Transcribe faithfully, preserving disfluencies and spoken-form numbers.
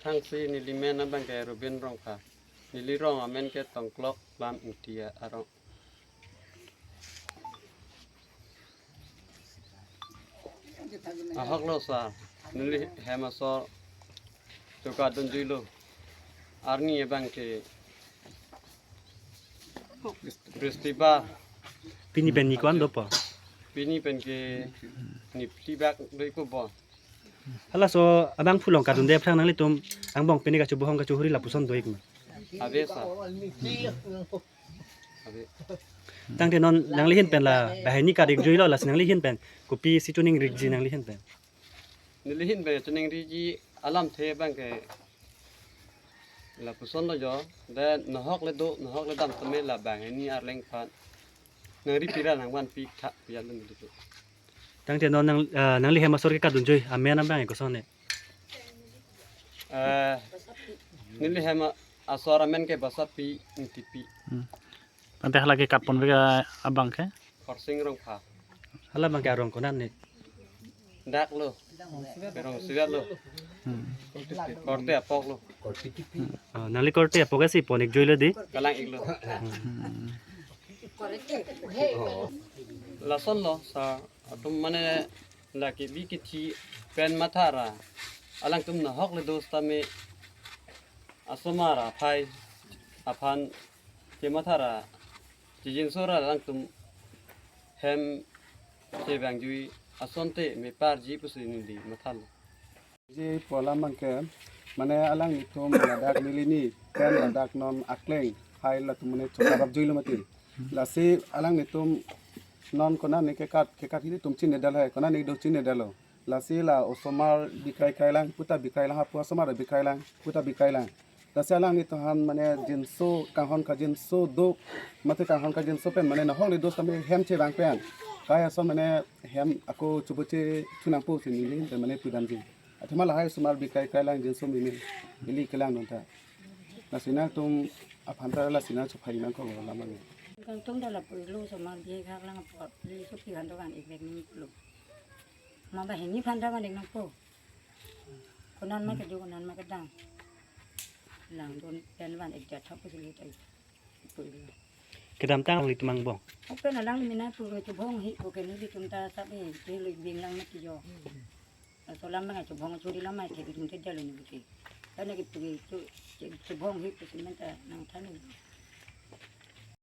Thangsi, neli men abang ke Ruben Rongpha. Neli rong amen ke Tongklok, lam Ingti arong. Ahok lo sir, neli hem asor chokadun juilo. Arni abang ke Bristibar. Pini pen ni ko-an dopo? Pini pen ke niphli bak do ikpo. Halaso abang phulong kadunde aphrang nanglitum angbong pini kachobohong kachohuri lapuson do ik ma? Ave sir. Ave. Tangte non nangli ahin pen la banghini kat-ik juilo, lasi nangli ahin pen kopisi choningri-ikji nangli ahin pen? Neli ahin pen choningriji alamthe abang ke lapuson lo jo. De nahok le do, nahok le dam tame la banghini arleng aphan nangri pira nangvanpi tha pia lo neli tu. Tangte non nang, ah, nangli hem asor ke kadun jui amen abang ke koson ne? Eh, neli hem asor amen ke Basapi Ingtipi. Hmm. Tangte hala ke katpon vek abang ke? Khorsing Rongpha. Hala abang ke arong konan ne? Dak lo. Rongsivet lo. Hmm. Korte apok lo. Hmm. Ah, nangli korte apok si pon-ik juilo di? Kalang-ik lo. Hmm. Lason lo sir, atum mane lake bi kithi pen mathara. Alangtum nahok le do sitame asomar aphai aphan ke mathara. Chijinso ra alangtum hem chevang jui asonte meparji pusi neli mathalo. Je pu alam abang ke, mane alanglitum ladak neli ni pen ladak non akleng hai latum mane chokabap juilo mati. Lasi alanglitum non konan ne kekat, kekat hini atum chinine dal hai, konan ne do chinine dal lo. Lasi la osomar bikrai krailang, puta bikrai lang, hapu osomar bikrai lang, puta bikrai lang. Lasi alanglitum aphan mane jinso, kanghon kajinso do, mate kanghon kajinso pen mane nahok le do sitame hem chevang pen. Kai ason mane hem ako choboche thu nangpo si neli ahin pen mane pudamji. Athema lahai osomar bikrai krailang jinso meme, ili kelang non ta. Lasi nangtum aphan ta lasi nangchophai nangkok lo alam abang. Kangtung dala pulo osomar bihek hak lang apot, le sopi aphan ta van-ik vek nangpo. Ma banghini aphan ta van-ik nangpo. Konan ma kedo, konan ma kedang. Langdun pen van-ik jat thap pusi le ta pulo. Kedamtang alanglitum angbong? Open alangli mena pu chobong hi ko ke nelitum ta sap e, ke lui bing lang mati jo. Laso alam abang chobong chori lam mai thek dun te jalo ni buti. Kane ke pu chu, chobong hi pusi men ta nangthan ni.